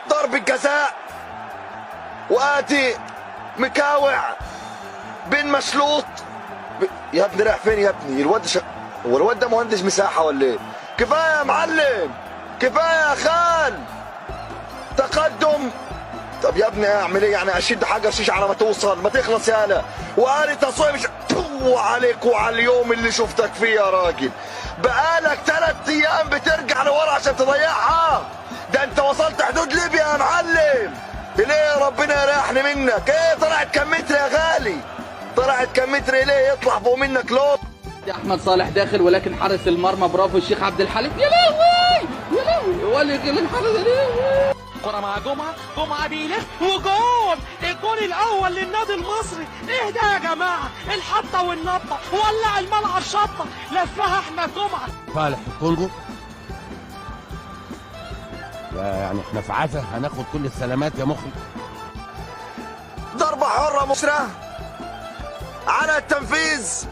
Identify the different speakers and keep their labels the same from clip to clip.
Speaker 1: ضربة جزاء، وادي مكاوع بن مشلوط. يا ابني رايح فين يا ابني؟ الواد هو الواد ده مهندس مساحة ولا ايه؟ كفاية يا معلم، كفاية يا خال، تقدم. طب يا ابني اعمل ايه يعني؟ اشد حاجة شيش على ما توصل، ما تخلص يالا. وقالي تصويب عليك وعلى اليوم اللي شفتك فيه يا راجل. بقالك 3 ايام بترجع لورا عشان تضيعها. ده انت وصلت حدود ليبيا يا معلم. ليه ربنا يريحني منك؟ ايه طلعت كم متر يا غالي؟ طلعت كم متر ليه يطلع فوق منك لوط؟
Speaker 2: احمد صالح داخل، ولكن حارس المرمى برافو الشيخ عبد الحليم. يا لهوي يا لهوي، ولا الحارس. يا لهوي،
Speaker 3: كرة مع جمعة، جمعة بيلف وجول، الجول الأول للنادي المصري. ايه ده يا جماعة؟ الحطة والنطة، ولع الملعب شطة، لفها أحمد جمعة.
Speaker 4: فالح الكونجو، يعني احنا في عزة هناخد كل السلامات يا مخرج.
Speaker 1: ضربة حرة مصرة على التنفيذ.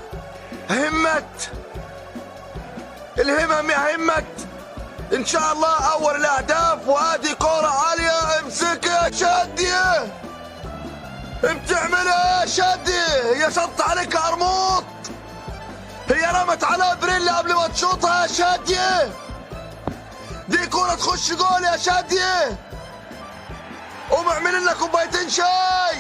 Speaker 1: همت الهمم يا همت، ان شاء الله اول الاهداف. وادي كرة عالية، امسك يا شادية. بتعمل ايه يا شادية؟ هي شط عليك قرموط، هي رمت على بريلا قبل ما تشوطها يا شادية. دي كرة تخش جول يا شادية. قوم اعمل لنا كوبايتين شاي.